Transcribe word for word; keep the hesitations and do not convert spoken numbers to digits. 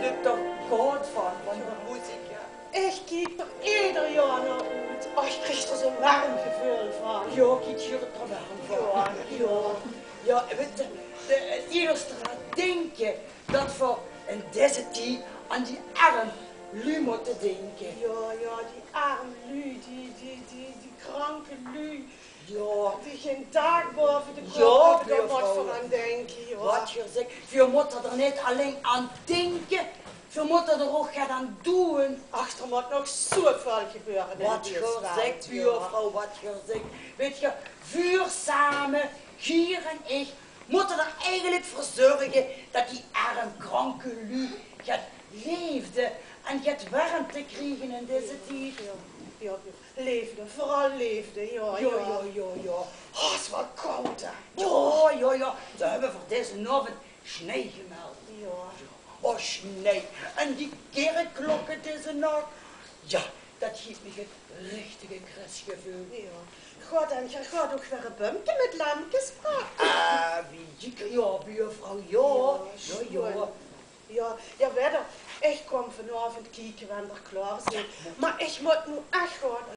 Dit toch good van, van de muziek, ja. Ich kiek d'r eder jaor nao oet. Och, ich krieg d'r zo'n werm geveul van. Ja, kiek, hie d'r werm van. Ja, ja. Ja, wèt se, de, de, eder draan dinke dat v'r in deze tied aan die erm luuj mótte dinke. Ja, ja, die erm luuj, die, die, die, die kranke luuj. Ja. Die gein daak baove de kop höbbe, dao mót v'r aan dinke, ja. Wat geer zèkt, v'r mótte d'r neet allein aan dinke, v'r mótte d'r ouch get aan doon. Ach, d'r mót nog zoväöl gebeure in dees wereld, ja. Wat geer zèkt, buurvrouw, wat geer zèkt. Wèt geer, v'r same, geer en ich, mótte d'r eigelik veur zörge dat die erm kranke luuj get leefde en get wermte kriege in deze tied. Ja, ja, ja. Leefde, veural leefde, ja, ja, ja, ja. Oh, 't is waal kaod, hè? Ja, ja, ja. Ze höbbe veur dezen aovend snei gemeld. Ja. Oh, snei. En die kirkklokke deze nach. Ja, dat geef mich 't richtige Krisgeveul. Ja. Gaot, en geer gaot ouch weer e bumke mit lempkes brakke? Eh, wie, ja, buurvrouw, ja. Ja, ja, ja. Ja, ja, wèt geer, ich kóm vanaovend kieke wen v'r klaor zeen. Mer ich mót noe ech gaon.